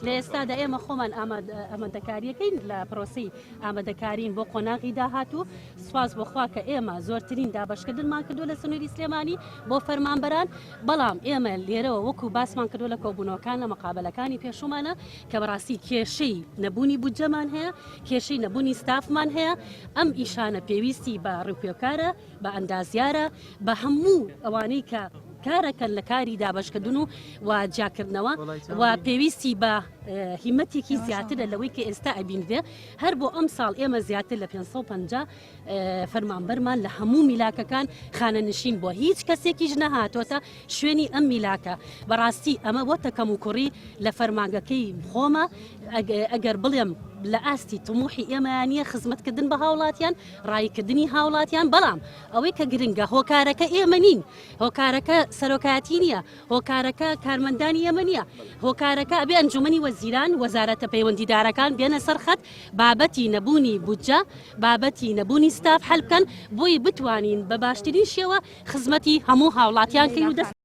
لە ئێستادا ئێمە خۆمان ئامادەکاریەکەین لە پرۆسەی ئامادەکارین بۆ قۆناغی داهاتوو سوپاس بۆ خوا کە ئێمە زۆرترین دابەشکردنمان کردو لە سنووری سلێمانی بۆ فەرمانبەران بەڵام ئێمە لێرەوە وەکو باسمان کردو لە کۆبوونەوەکان لە مقابلەکانی پێشومانە کە بەڕاستی کێشەی نەبوونی بودجەمان هەیە کێشەی نەبوونی ستافمان هەیە ئەم ئیشانە پێویستی بە ڕووپێوکارە بە ئەندازیارە بە هەموو ئەوانەی کە کارەکەن لە کاری دابەشکردن و و جیاکردنەوە و پێویستی بە هیمەتێکی زیاترە لەوەی کە ئێستا ئەبینرێ هەر بۆ ئەم ساڵ ئێمە زیاتر لە 550 فەرمانبەرمان لە هەموو میلاکەکان خانەنشین بووە هیچ کەسێکیش نەهاتۆتە شوێنی ئەم میلاکە بەڕاستی ئەمە بۆتە کەم و کوڕی لە فەرمانگەکەی خۆمە ئەگەر بڵێم لە ئاستی تموحی ئێمەیان نییە خزمەتکردن بە هاوڵاتیان ڕاییکردنی هاوڵاتیان بەڵام ئەوەی کە گرنگە هۆکارەکە ئێمە نین هۆکارەکە سەرۆکایەتی نییە هۆکارەکە کارمەندانی ئێمە نییە هۆکارەکە ئەبێ ئەنجومەنی وەزیران وەزارەتە پەیوەندیدارەکان بێنە سەر خەت بابەتی نەبوونی بودجە بابەتی نەبوونی ستاف حەل بکەن بۆی بتوانین بە باشترین شێوە خزمەتی هەموو هاوڵاتیان کەین و دەست.